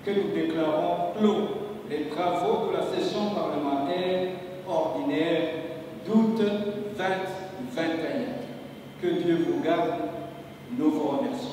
que nous déclarons clos les travaux de la session parlementaire ordinaire d'août 2021. Que Dieu vous garde, nous vous remercions.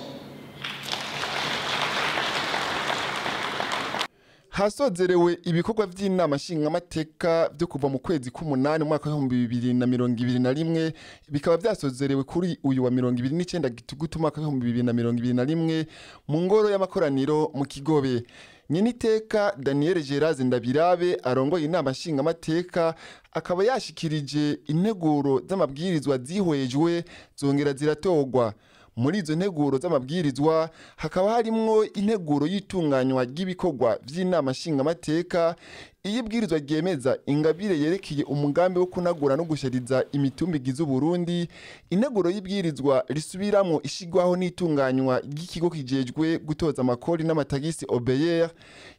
Hasozerewe ibikorwa vy'inama nshingamateka vyo kuva mu kwezi k'umunani mu mwaka w'ibihumbi bibiri na mirongo ibiri na rimwe, bikaba vyasozerewe kuri uyu wa 29 Gitugutu umwaka w'ibihumbi bibiri na mirongo ibiri na rimwe mu ngoro y'amakoraniro mu Kigobe. Nyeniteka Daniel Geraze Ndabirabe arongoye inama nshingamateka akaba yashikirije integuro z'amabwirizwa zihwejwe zongera ziratorwa. Muri izo nteguro z'amabwirizwa hakaba harimwo integuro y'itunganywa ry'ibikorwa vy'inama nshingamateka, iy'ibwirizwa ryemeza ingabire yerekeye umugambi wo kunagura no gushariza imitumba igize Uburundi, integuro y'ibwirizwa risubiramwo ishigwaho n'itunganywa ry'ikigo kijejwe gutoza amakori n'amatagisi OBR,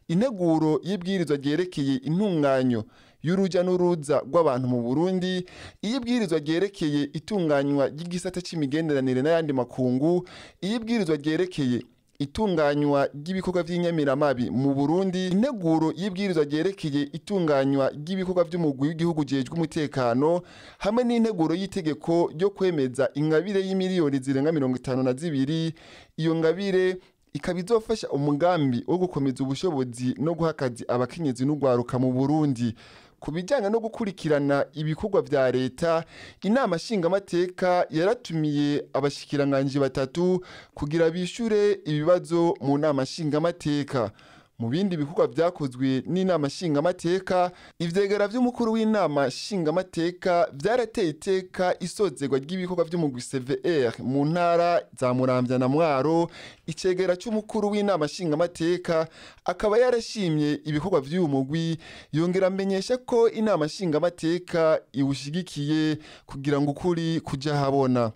integuro y'ibwirizwa ryerekeye intunganyo y'uruja n'uruza rw'abantu mu Burundi, iy'ibwirizwa ryerekeye itunganywa ry'igisata c'imigenderanire n'ayandi makungu, iy'ibwirizwa ryerekeye itunganywa ry'ibikorwa vy'inyamiramabi mu Burundi, integuro y'ibwirizwa ryerekeye itunganywa ry'ibikorwa vy'umugwi w'igihugu ujejwe umutekano, hamwe n'integuro y'itegeko ryo kwemeza ingabire y'imiliyoni zirenga 52. Iyo ngabire ikaba izofasha umugambi wo gukomeza ubushobozi no guha akazi abakenyezi n'urwaruka mu Burundi. Ku bijyanye no gukurikirana ibikorwa vya leta, inama nshingamateka yaratumiye abashikiranganji batatu kugira bishure ibibazo mu nama nshingamateka. Mu bindi bikorwa vyakozwe n'inama nshingamateka, ivyegera vy'umukuru w'inama nshingamateka vyarateye iteka isozerwa ry'ibikorwa vy'umugwi CVR mu ntara za Muramvya na Mwaro. Icegera c'umukuru w'inama nshingamateka akaba yarashimye ibikorwa vy'uyu mugwi, yongera amenyesha ko inama nshingamateka iwushigikiye kugira ngo ukuri kuja habona.